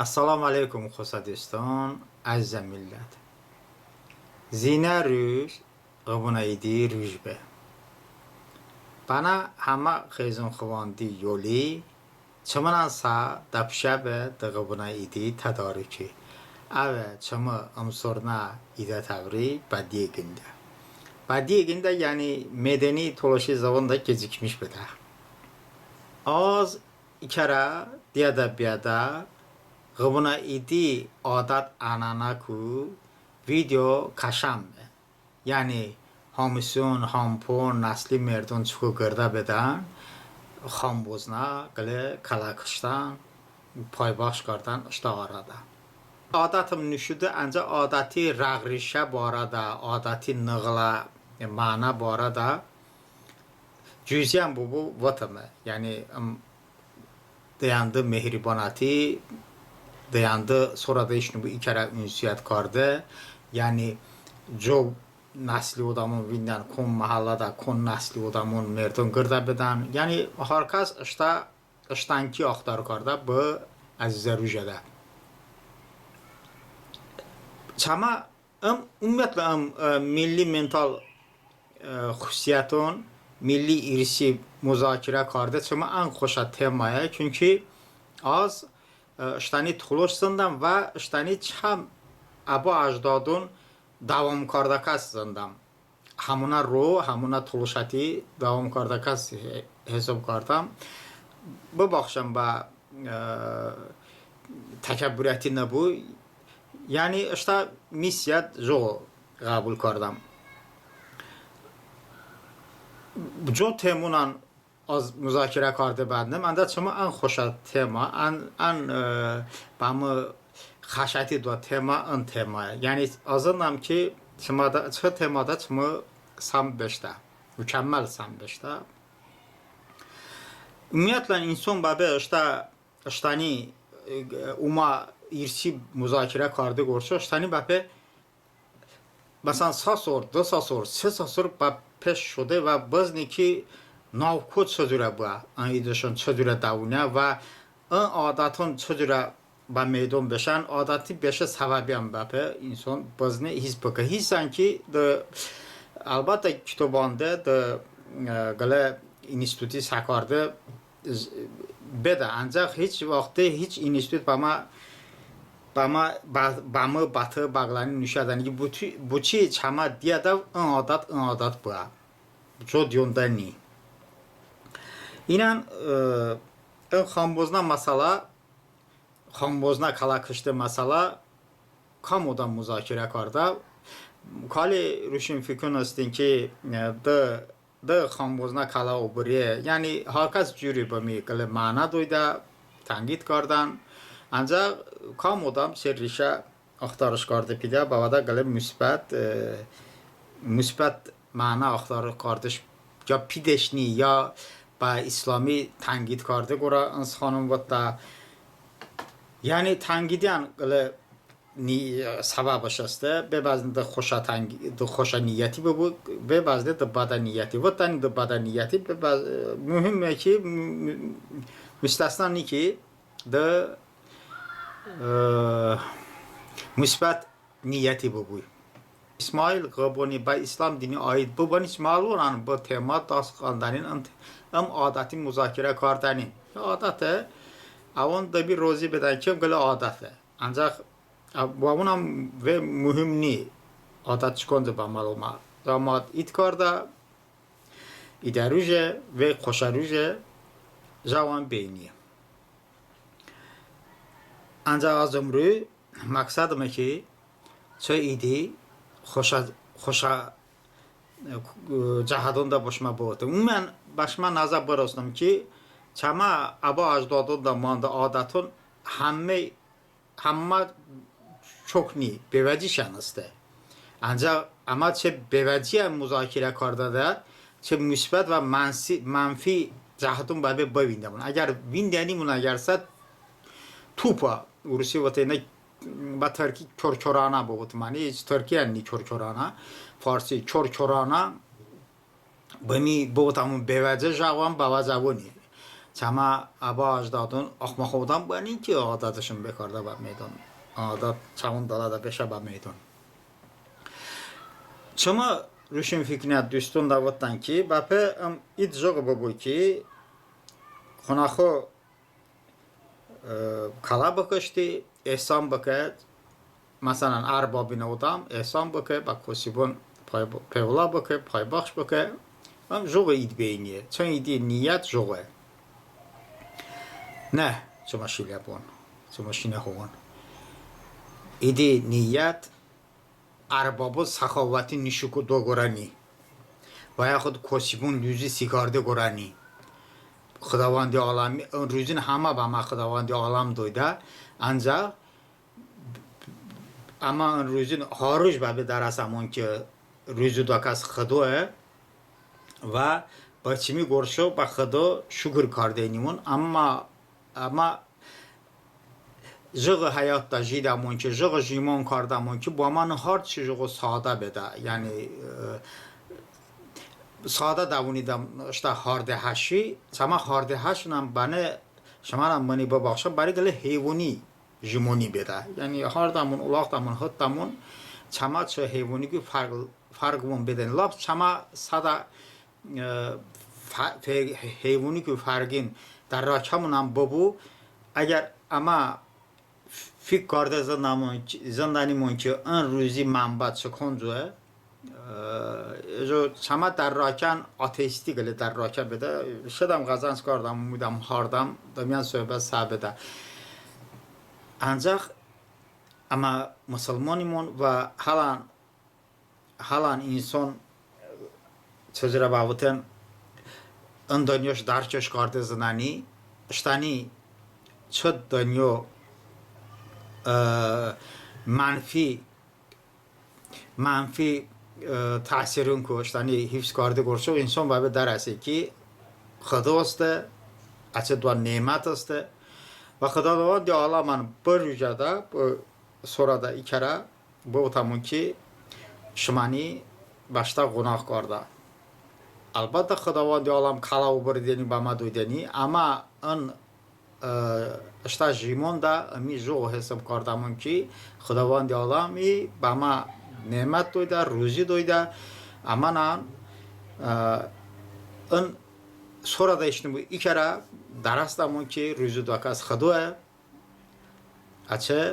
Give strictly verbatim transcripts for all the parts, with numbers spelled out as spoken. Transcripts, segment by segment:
Əssəlamu əleykum, xosə duston, əzizə millət. Zinə ruj Ğıbonə idi ruj be. Bənə həmə xıyzon xıvandi yoli çımınən sə dəpışə be dı Ğıbonə idi tədariki. Əve çımı ımsornə idə təbrik bə diye qındə. Bə diye qındə, yəni medəni tolışi zıvonədə gecikmiş bedə. Az i kərə diyədə-biyədə Ğıbonə idi adət-ənənəku video kəşəm be. Yəni hamıson, hampon, nəsli merdon çoko qırdə bedən, xambozonə qılə kələ kıştən, paybaxş kardən ıştə arədə. Adətım nişo de, əncəx adəti rəğ-rişə barədə, adəti nığılə məno barədə cüziyən bıbu votəme. Yəni ım de yəndı mehribonəti, de yəndı sora de işnıbu i kərə ünsiyət karde. Yəni co nəsli odəmon vində, kon məhəllədə kon nəsli odəmon merdon qırdə bedən. Yəni har kəs ıştə, ıştənki axtar kardə bı əzizə rujədə. Çəmə ım, umumiyyətlə, ım milli mental xususiyəton, milli irsi muzakirə karde çımı ən xoşə temaye. Çünki az ıştəni tolış zındəm və ıştəni çəmə əbo-əcdodon dəvom kardə kəs zındəm. Həmonə ro, həmonə tolışəti dəvom kardə kəs hisob kardəm. Bıbaxşən, bə təkəbbürəti nıbu. Yəni ıştə missiyət co ğəbul kardəm. Co temonən az muzakirə karde bəndəm, əndə çımı ən xoşə tema, ən, ən bəmı xəşəti doə tema ın temaye. Yəni az zındəm ki, çı temədə çımı səm beşdə, mukəmməl səm beşdə. Umumiyyətlə inson bəpe ıştə, ıştəni umə irsi muzakirə karde qorə ıştəni bəpe məsələn sa sor, dı sa sor, se sa sor bə peş şudə və bızni ki, navko çı curə bıə, ın idışon çı curə dəvoniyə və ın adəton çı curə bə meydon beşən, adəti beşə səbəbiyən bəpe inson bızni his bıkə. Hisən ki, dı əlbəttə kitobonədə, dı qılə instituti sə karde bedə, əncəx hiç vaxti hiç institut bəmə, bəmə, bəmı bə tı bəğləni nişo nıdə ki, boçi çəmə diyədə ın adət, ın adət bıə. Co diyondə ni. İnən ın xambozonə məsələ, xambozonə kələ kıştə məsələ kam odəm muzakirə kardə. Kali ruşinfikron hestin ki, dı dı xambozonə kələ obıriye. Yəni har kəs curi bımi qılə məno doydə, tənqid kardən. Əncəx kam odəm çı rişə axtarış karde pidə, bəvədə qılə musbət, musbət məno axtarış kardeş ya pidəş ni, ya bə İslami tənqid karde qorə ın sıxanon votdə. Yəni tənqidiyən qılə səbəbış heste. Bəzi dı xoşə niyyəti bıbu, bəzi dı bədə niyyəti. Votəni dı bədə niyyəti, muhime ki, müstəsna ni ki, dı musbət niyyəti bıbu. İsmail Ğıboni bə İslam dini aid bıbən, İsmail ğıbonən bı tema dast kardənin, ım adəti muzakirə kardənin. Adəte, əvon dı bə rozi bedən ki, qılə adəte. Əncəx bəvonən vey muhim ni, adət çı konco bə məlumə. Cəmat id kardə, idə ruje, vey xoşə ruje, cəvon beyniye. Əncəx az ımruj məqsədıme ki, çı idi xoşə, xoşə cəhətonədə bo şımə bıvotım. Umumən bə şımə nəzə bırosnım ki, çəmə əbo-əcdodonədə mandə adəton həmmə həmmə çok ni, bevəcihşən heste. Əncəx əmə çı bevəciyə muzakirə kardədə çı musbət və mənfi cəhəton bəpe bıvindəmon. Əgər vindənimon, əgərsə tupə, urusi voteynə, bə tırki korkoranə bıvotəmon, hiç tırkiyən ni korkoranə, farsi korkoranə, bımi bıvotəmon bevəcə cəvon, bəvəcə cəvoni. Çəmə əbə əcdodon axmaq odəm bıənin ki, adətışon bekardə bə meydon. Adət çəvon dılədə beşə bə meydon. Çəmə ruşinfikrinə duston dəvotdən ki, bəpe ım id jıqo bıbu ki, xonəxo kələ bıkışti, ehsan bıkə, məsələn, ərbobinə odəm ehsan bıkə, bə kosibon pevılo bıkə, paybaxş bıkə. Im jıqo id beyniye. Çın idi niyət jıqoe. Nə, çəmə şilə bıvon, çəmə şinə hovon. İdi niyət ərbobon səxavəti nişo doy qorəni və yaxud kosibon luzi sikarde qorəni. Xıdavandi aləmi ın ruzin həmə bəmə Xıdavandi aləm doydə. Əncəx əmə ın ruzin har ruj bəbe dərəsəmon ki, ruzi doəkəs Xıdoe və bə çımi qorə bə Xıdo şukur kardənimon. Əmma əmə jıqo həyotədə jidəmon ki, jıqo jimon kardəmon ki, bo əmə har çi jıqo sadə bedə. Yəni sadə dəvonidəm ıştə harde-haşi. Çəmə harde-haşonən bənə, şımənən mıni bıbaxşən, bənə qılə heyvoni jimoni bedə. Yəni hardəmon, oləxdəmon, hıtdəmon, çəmə çı heyvoniku fərğ, fərğımon bedəni. Lap çəmə sədə heyvoniku fərğin dərrakəmonən bıbu. Əgər əmə fik karde zındənimon ki, ın ruzi mənbə çı koncoe, çəmə dərrakən ateisti qılə dərrakə bedə. Şedəm, qəzənc kardəm, omedəm hardəm, dıminə sohbət sə bedə. Əncəx əmə mısılmonimon və hələn hələn inson, çı curə bəvoten, ın dınyoş dərkış karde zınəni, ıştəni çı dınyo mənfi, mənfi təsironku ıştəni hifz karde qorə inson bəbe dərəse ki, Xıdo heste, əçəy doə nemət heste. Və Xıdovandi aləmən bı rujədə, bı sorədə i kərə bıvotəmon ki, şıməni bəştə ğınoh kardə. Əlbəttə, Xıdovandi aləm kələ obırdəni, bəmə doydəni, əmma ın ıştə jimonədə ımi jıqo hesab kardəmon ki, Xıdovandi aləmi bəmə nemət doydə, ruzi doydə. Əmənən ın sorədə ıştəni bı i kərə dərəsdəmon ki, ruzi doəkəs Xıdoe. Əçəy,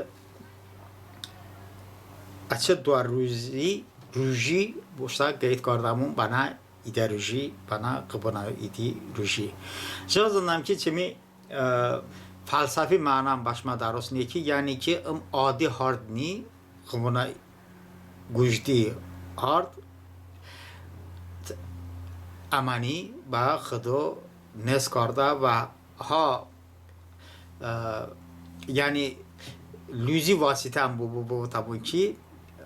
əçəy doə ruzi, ruji boştə qeyd kardəmon bənə idə ruji, bənə Ğıbonə idi ruji. Jıqo zınəm ki, çımi fəlsəfi mənoən bə şımə dərosniye ki, yəni ki, ım adi hard ni, Ğıbonə qujdi hard, əməni bə Xıdo nez kardə və ha, yəni luzi vasitən bıbu, bıvotəmon ki,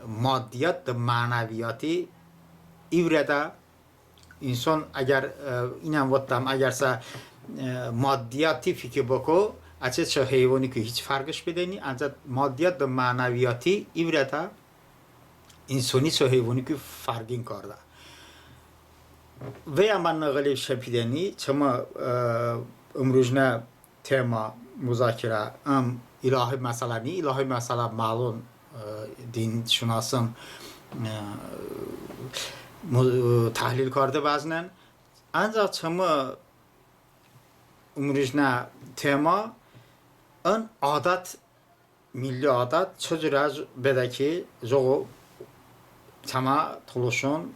maddiyat de mənəviyati i vırədə. İnson əgər, inən votdəm, əgərsə maddiyati fikir bıko, əçəy çı heyvoniku hiç fərğış bedəni, əncəx maddiyat de mənəviyati i vırədə insoni çı heyvoniku fərğin kardə. Vey əmə nığıli şe pidəni, çımı ımrujnə tema, muzakirə ım ilahi məsələ ni, ilahi məsələ məlum dinşunason təhlil karde bəzınen. Əncəx çımı ımrujnə tema ın adət, milli adət çı curə bedə ki, jıqo çəmə tolışon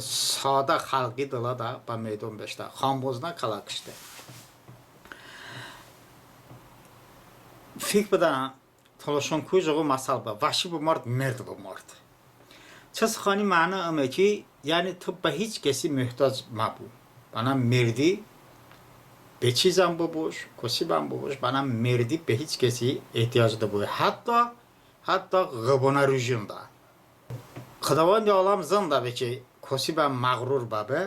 sadə xəlği dılədə bə meydon beşdə, xamboznə kələ kışte. Fik bıdən, tolışonku jıqo məsəl bə, vəhşi bımard, merd bımard. Çı sıxani məno ıme ki, yəni tı bə hiç kəsi muhtoc məbu. Bənə merdi beçizən bıbuş, kosibən bıbuş, bənə merdi bə hiç kəsi ehtiyoc dıbu. Hətta, hətta Ğıbonə rujonədə. Xıdovandi aləm zındəbe ki, kosibən məğrur bəbe.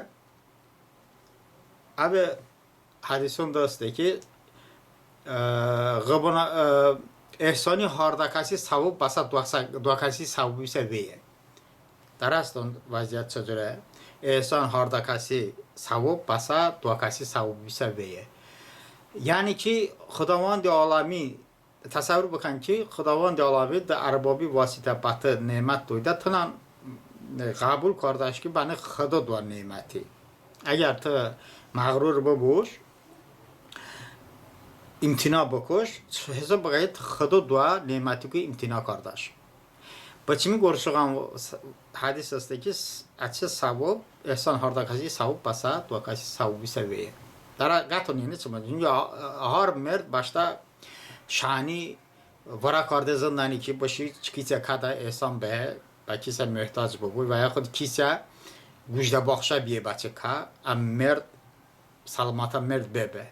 Əve hədisonədə heste ki, Ğıbonə, ehsoni hardəkəsi səvob bəsə doəkəsi səvobisə veye. Dərəsdon vəziyyət çı curəye? Ehson hardəkəsi səvob bəsə doəkəsi səvobisə veye. Yəni ki, Xıdavandi aləmi, təsəvvur bıkən ki, Xıdavandi aləmi de ərbobi vasitə bətı nemət doydə, tınən, e, ğəbul kardəş ki, bənə Xıdo doə neməti. Əgər tı məğrur bıbuş, imtina bıkəş, hisob bıkən ki, Xıdo doə nemətiku imtina kardəş. Bə çımi qorə şoğan hədis heste ki, əçəy səvob, ehsan hardə kəsi səvob bəsə, doə kəsi səvobisə veye. Dərə qəto ni, çımi, çünki har merd bəştə şəni vırə karde zındəni ki, bışi kisə kədə ehsan be, bə kisə möhtac bıbu və yaxud kisə qujdə baxşə biye bəçəy kə, əm merd səlomətə merd bebe.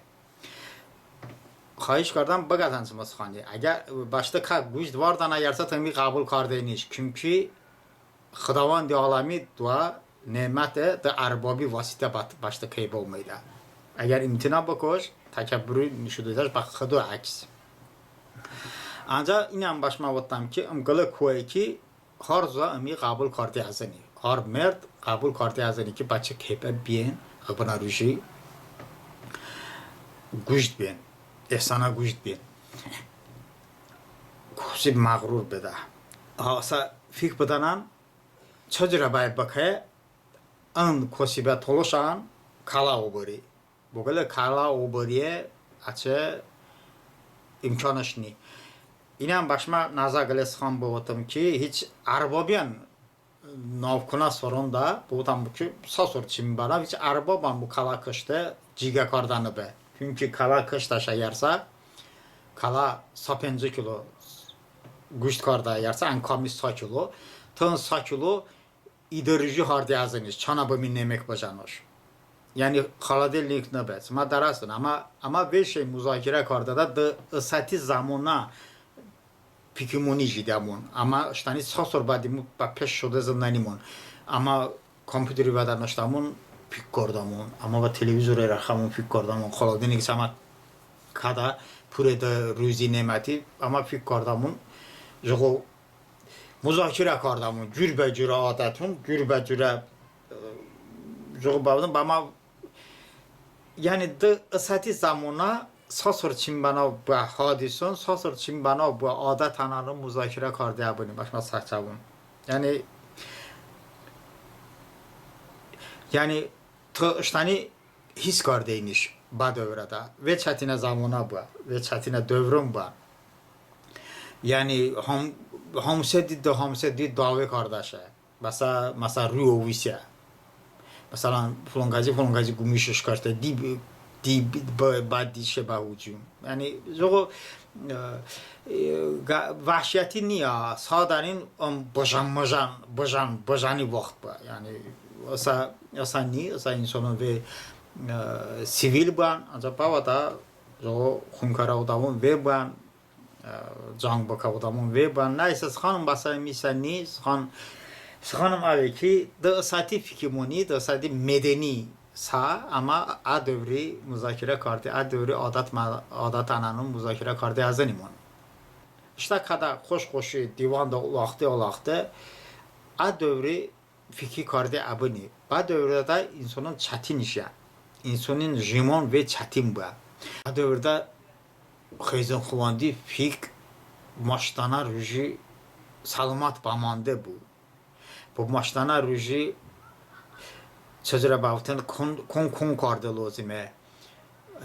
Xahiş kardəm, bıqətən çımı sıxani. Əgər bəştə kə qujt vardən, əgər sə, tımi ğəbul kardəniş. Çünki Xıdavandi aləmi doə neməte de ərbobi vasitə bəştə kəy bə omeydə. Əgər imtina bıkəş, təkəbburu nişo doydəş, bə Xıdo əks. Ancəx inən bəşmə votdəm ki, ım qılə koye ki, har zoə ımi ğəbul karde əzıni. Har merd ğəbul karde əzıni ki, bəçəy kəy bə, biyən ğıbonə ruji qujt biyən, ehsonə qujt biyən. Kosi məğrur bedə. Hasə fik bıdənən, çı curə bəy bıkə, ın kosi bə tolışən kələ obıri. Bo qılə kələ obıriye əçəy imkonış ni. İnən bəşmə nəzə qılə sıxan bıvotım ki, hiç ərbobiyən navkonə soronədə bıvotəm ki, sa sor çımi bənav hiç ərbobən bo kələ kışte ciqə kardəni be. Çünki kələ kıştəş əgərsə, kələ sa penco kilo qujt kardə əgərsə, ən kami sa kilo, tı ın sa kilo i dı ruji harde əzıniş, çanə bımi nemək bıjənoş. Yəni xolodilnik nıbe, çəmə dərəston, əmə, əmə vey şey muzakirə kardədə dı ısəti zəmonə fikimoni jidəmon. Əmə ıştəni sa sor bədimon bəpeşt şodə zındənimon. Əmə kompyuteri vədə nıştəmon, fik kardəmon. Əmə bə televizor rəxəmon, fik kardəmon. Xolodilnik çəmə kədə pure dı ruji neməti, əmə fik kardəmon. Jıqo muzakirə kardəmon, curbəcurə adəton, curbəcurə, e, jıqo bəvotəm, bəmə, yəni dı ısəti zəmonə sa sor çımi bənav bıə hadison, sa sor çımi bənav bıə adətənən muzakirə karde əbıni, bəşmə sə çəvon. Yəni, yəni tı ıştəni his kardəniş bə dövrədə. Ve çətinə zəmonə bıə, ve çətinə dövron bıə. Yəni ham, hamısə di, dı hamısə di dəve kardəşe. Məsə, məsə ruy ovisə. Məsələn, filonkəsi, filonkəsi qumiş ışkırte, di, di, bə, bə di şe bə hucum. Yəni, jıqo, e, e, vəhşiyəti niyə, sadənin ım bıjən, mıjən, bıjən, bıjəni vaxt bə. Yəni, ısə, ısə ni, ısə insonon ve, e, sivil bən, ancəx bəvədə jıqo xunkərə odəmon ve bən, e, cang bıkə odəmon ve bən. Nəysə, sıxanım bəsə ımisə ni, sıxan, sıxanım əve ki, dı ısəti fikimoni, dı ısəti medəni sə, əmə ə dövri muzakirə karde, ə dövri adət, adətənənon muzakirə karde əzınimon. Iştə kədə xoş-xoşi, divanədə, oləxte-oləxte, ə dövri fiki karde əbıni. Bə dövrədə insonon çətin işə, insonon jimon ve çətin bıə. Bə dövrədə xıyzonxovandi fik maştənə ruji səlomət bəmande bu. Bo maştənə ruji çı curə bəvoten kon, kon, kon karde lozime.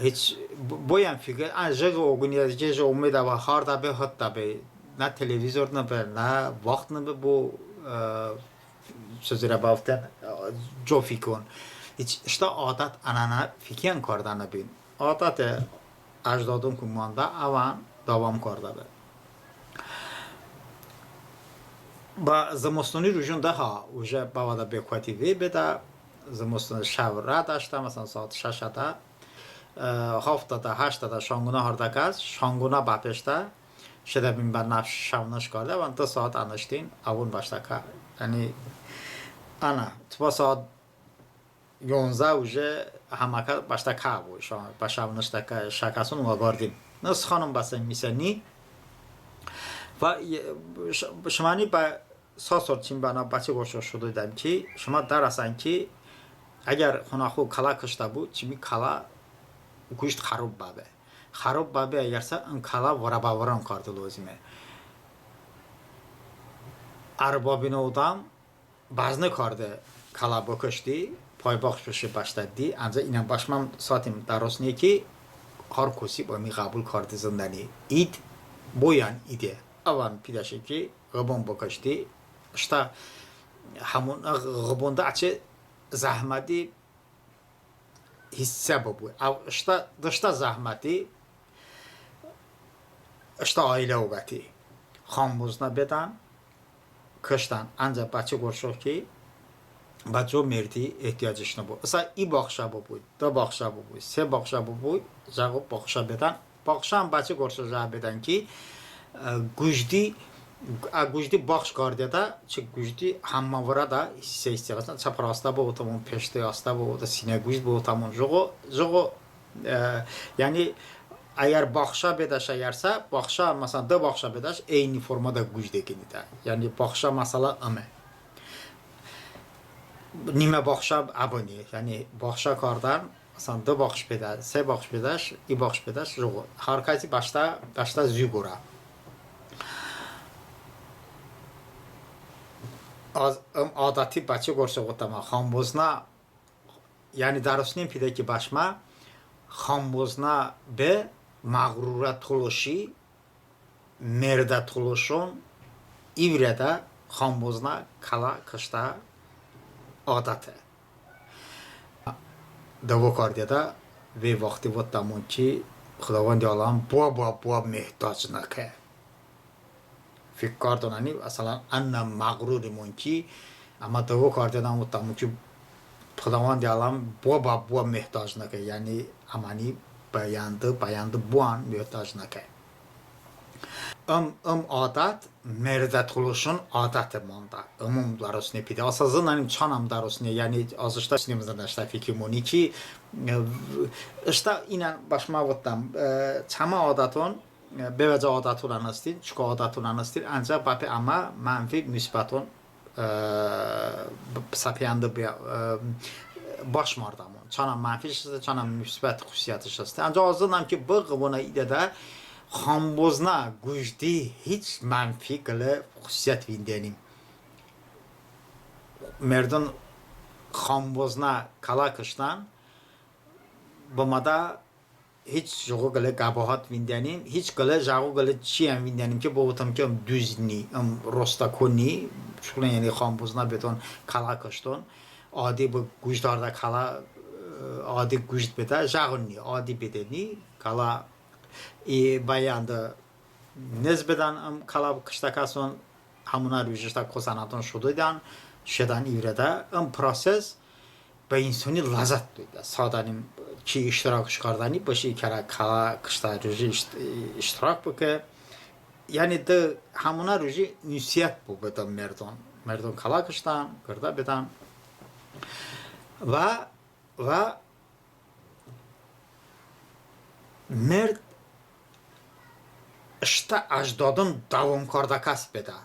Hiç bo-, boyən fikir, ə, jıqo oqıniyə, jıqo omedə və hardə be, hıtdə be. Nə televizor nıbe, nə vaxt nıbe bo, e, çı curə bəvoten, e, co fikon. Hiç ıştə adət-ənənə fikiyən kardə nıbin. Adəte əcdodonku mandə, əvən dəvom kardə be. Bə zımıstoni rujonədə ha, uje bəvədə bekvəti ve bedə, zımıston şəv rəd əştə, məsələn, saat şəşədə, e, haftədə, həştədə şanqonə hardəkəs, şanqonə bəpeştə şedəbin bə nəfş şəvnış karde, əvən dı saat ənıştin, əvon bəştə kə. Yəni, ənə, tobə saat yonzə uje həməkə bəştə kə bu, şə-, bə şəvnıştə kə, şəkəson oqardin. Nı sıxanım bəsə ımisə ni. Və, e, ş-, şıməni bə sa sor çımi bənav bəçi qorə şodo doydəm ki, şımə dərəsən ki, əgər xonəxo kələ kıştə bu, çımi kələ qujt xərob bəbe. Xərob bəbe, əgərsə ın kələ vırə bə vırən karde lozime. Ərbobinə odəm bəzne karde kələ bıkışti, paybaxş bışe bəştə di, əncəx inən bəşməm satim dərosne ki, har kosi bımi ğəbul karde zındəni. İd boyən ide. Əvən pidəşe ki, ğıbon bıkışti. Iştə həmon ğıbonədə əçəy zəhməti hissə bıbu. Əv ıştə, dıştə zəhməti ıştə ailə oqəti. Xan boznə bedən, kıştən. Əncəx bəçəy qorə ki, bə co merdi ehtiyocış nıbu. Isə i baxşə bıbu, dı baxşə bıbu, se baxşə bıbu, jıqo baxşə bedən. Baxşən bəçəy qorə jə bedən ki, ə, qujdi, ə, qujdi baxş kardeədə, çı qujdi həmmə vırədə hissə-hissə. Məsələn, çəp rastə bıvotəmon, peştə rastə bıvotəmon, sinə qujdi bıvotəmon, jıqo, jıqo, ə, yəni, əgər baxşə bedəş, əgərsə, baxşə, məsələn, dı baxşə bedəş, eyni formədə qujdi qınedə. Yəni, baxşə məsələ ıme. Nimə baxşə əbıni, yəni, baxşə kardən, məsələn, dı baxş bedəş, se baxş bedəş, i baxş bedəş, jıqo. Har kəsi bəştə, bəştə zu qorə. Az, ım adəti bəçəy qorə votəmə, xan boznə, yəni dərosne pidə ki bəşmə, xan boznə be məğrurə tolışi, merdə tolışon i vırədə xan boznə kələ kıştə adəte. Dıvo kardeədə vey vaxti votəmon ki, Xıdavəndi aləm boə bə boə mehtoc nıkə. Fik kardənən, məsələn, ənə məğrurimon ki, əmə dıvo kardeədən votəmon ki, Xıdavəndi aləm boə bə boə mehtoc nıkə, yəni əməni bəyəndı, bəyəndı boən mehtoc nıkə. Im, ım adət merdə tolışon adəte mandə. Im, ım dərosne pidə. Əsə zınənim çanəm dərosne, yəni az ıştə sinəm zındəş, ıştə fikimoni ki, ə, ıştə inən bəşmə votəm, ə, çəmə adəton, ə, bevəcə adətonən hıstin, çokə adətonən hıstin, əncəx bəpe əmə mənfi, musbəton, ə, b-, səpiyəndə bə-, ə, baş mardəmon. Çanə mənfiş hıste, çanə musbət xususiyyətış hıste. Əncəx az zınəm ki, bı ğıbonə idədə xan boznə qujdi hiç mənfi qılə xususiyyət vindənim. Merdon xan boznə kələ kıştən bımədə hiç jıqo qılə qəbahət vindənim, hiç qılə jıqo qılə çiyən vindənim ki, bıvotım ki, ım duz ni, ım rostə ko ni, çoknə yəni xan boznə beton, kələ kışton, adi bı qujd hardə kələ, ə, adi qujd bedə, jıqo ni, adi bedəni, kələ i bəyəndı nez bedən ım kələ kıştə kəson, həmonə ruji ıştə kosənəton şodoydən, şedən i vırədə, ım proses bə insoni ləzzət doydə. Sadənim ki iştirakış kardəni, bışi i kərə kələ kıştə ruji işt-, iştirak bıkə. Yəni dı həmonə ruji ünsiyyət bıbu dı merdon. Merdon kələ kıştən, qırdə bedən. Və, və merd ıştə əcdodon dəvom kardə kəs bedə.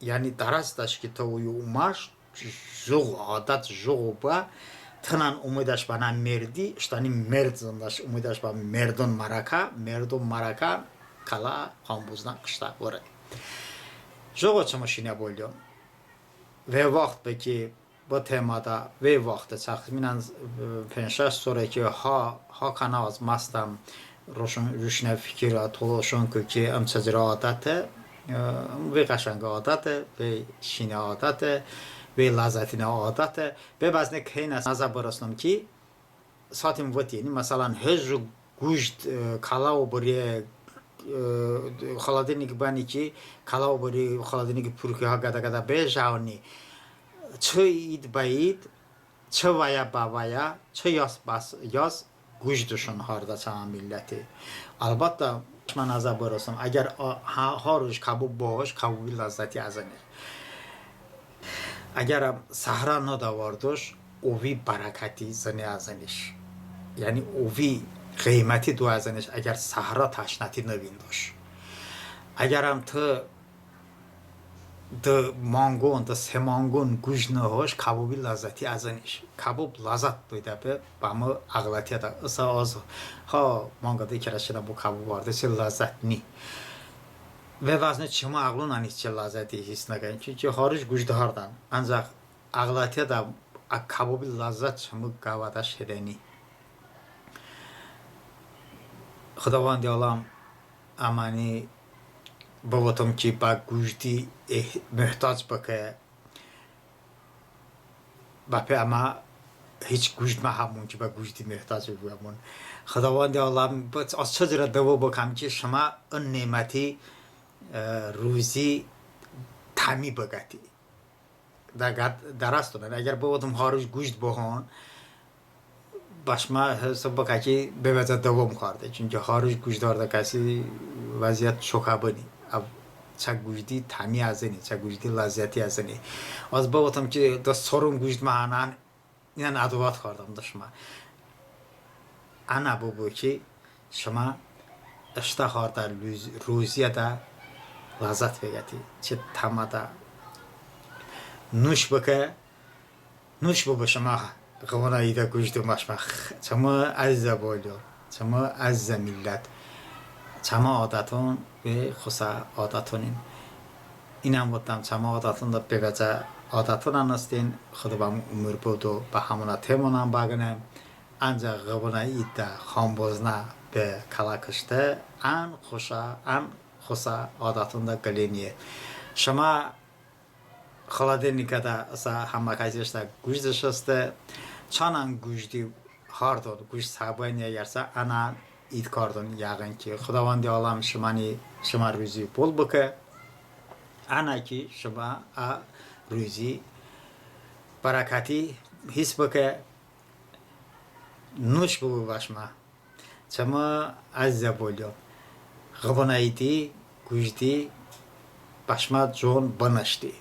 Yəni dərəsdəş ki, tı oyu oməş, jıqo adət, jıqo bə, tınən omedəş bənə merdi, ıştəni merd zındəş, omedəş bə merdon mərəkə, merdon mərəkə, kələ xan boznə kıştə vırə. Jıqo çımı şinə bolyon. Ve vaxt be ki, bı temadə vey vaxte təxminən, ə, penc-şəş sore ki, ha, ha kənə az məstəm, roşon, ruşnə fikirə tolışon kə ki, ım çı curə adəte, ə, vey qəşənqə adəte, vey şinə adəte, vey ləzzətinə adəte. Be bəzne kəynə nəzə bırosnım ki, satim voteyni, məsələn, hejo qujd, ə, kələ obıri, ə, холодильник bəni ki, kələ obıri холодильник pur ki, ha qədə-qədə bejəni. Çı id bə id, çı vəyə bə vəyə, çı yas bə yas qujdışon hardə çəmə milləti. Əlbəttə, şımə nəzə bırosnım, əgər ha, ha ruj kəbub boş, kəbubi ləzzəti əzıni. Əgər səhra nıdəvardoş, ovi bərəkəti zıne əzıniş. Yəni ovi ğıyməti doy əzıniş, əgər səhra təşnəti nıvindoş. Əgərəm tı Dı manqon, dı se manqon qujd nıhoş, kəbobi ləzzəti əzıniş. Kəbob ləzzət doydə be bəmı əğlətiyədə. Isə az ha manqədə kərəşinə bo kəbob harde, çəy ləzzət ni. Və vəzno çımı əğlon ənə çəy ləzzəti his nıkən. Çünki har ruj qujd hardən. Ancəx əğlətiyədə ə kəbobi ləzzət çımı qəvədə şedəni. Xıdavandi aləm əməni bıvotım ki, bə qujdi möhtac bıkə. Bəpe əmə hiç qujd məhəmon ki, bə qujdi möhtac bıbiyəmon. Xıdavandi aləm, az çı curə dıvo bıkəm ki, şımə ın neməti ruzi təmi bıqəti. Dərəston, əgər bıvotım har ruj qujd bıxon, bə şımə hisob bıkə ki, bevəcə dıvom kardə. Çünki har ruj qujd hardə kəsi vəziyyət çokə bıni. Çə qujdi təmi əzıni, çə qujdi ləzzəti əzıni. Az bıvotım ki, dı soron qujd məhənən, ınən ədovət kardəm dı şımə. Ənə bıbu ki, şımə ıştə hardə, ruziyədə ləzzət beqəti. Çı təmədə nuş bıkə, nuş bıbu şımə ğıbonə idə qujdi məşmə. Çımı əzizə boliyon, çımı əzizə millət, çəmə adəton ve xosə adətonin. İnən votdəm, çəmə adətonədə bevəcə adətonən hestin. Xıdo bəmı umur bıdo, bə həmonə temonən bəqınem. Əncəx ğıbonə idə xamboznə be kələ kıştə ən xosə, ən xosə adətonədə qıləyniye. Şımə xolodilnikədə ısə həmə kəsi ıştə qujdış heste. Çanən qujdi hardon, qujd sə bıəni, əgərsə ənə id kardon, yəğın ki. Xıdovandi aləm şıməni, şımə ruzi bol bıkə. Ənə ki şımə ə ruzi bərəkəti his bıkə. Nuş bıbu bə şımə. Çəmə əzizə boliyon, ğıbonə idi qujdi bə şımə con bınışti.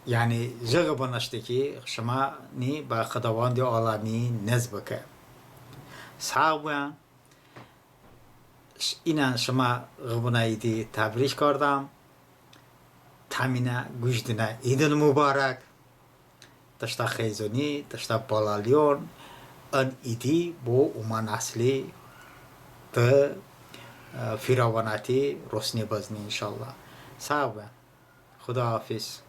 Yəni jıqo bınışti ki, şıməni bə Xıdovandi aləmi nez bıkə. Səğ bıbən. İnən şımə ğıbonə idi təbrik kardəm. Təminə qujdinə idon mubarək. Dıştə xıyzoni, dıştə bəlaliyon ın idi bo omə nəsli dı firovonəti rosni bızni, inşallah. Səğ bıbən. Xudahafiz.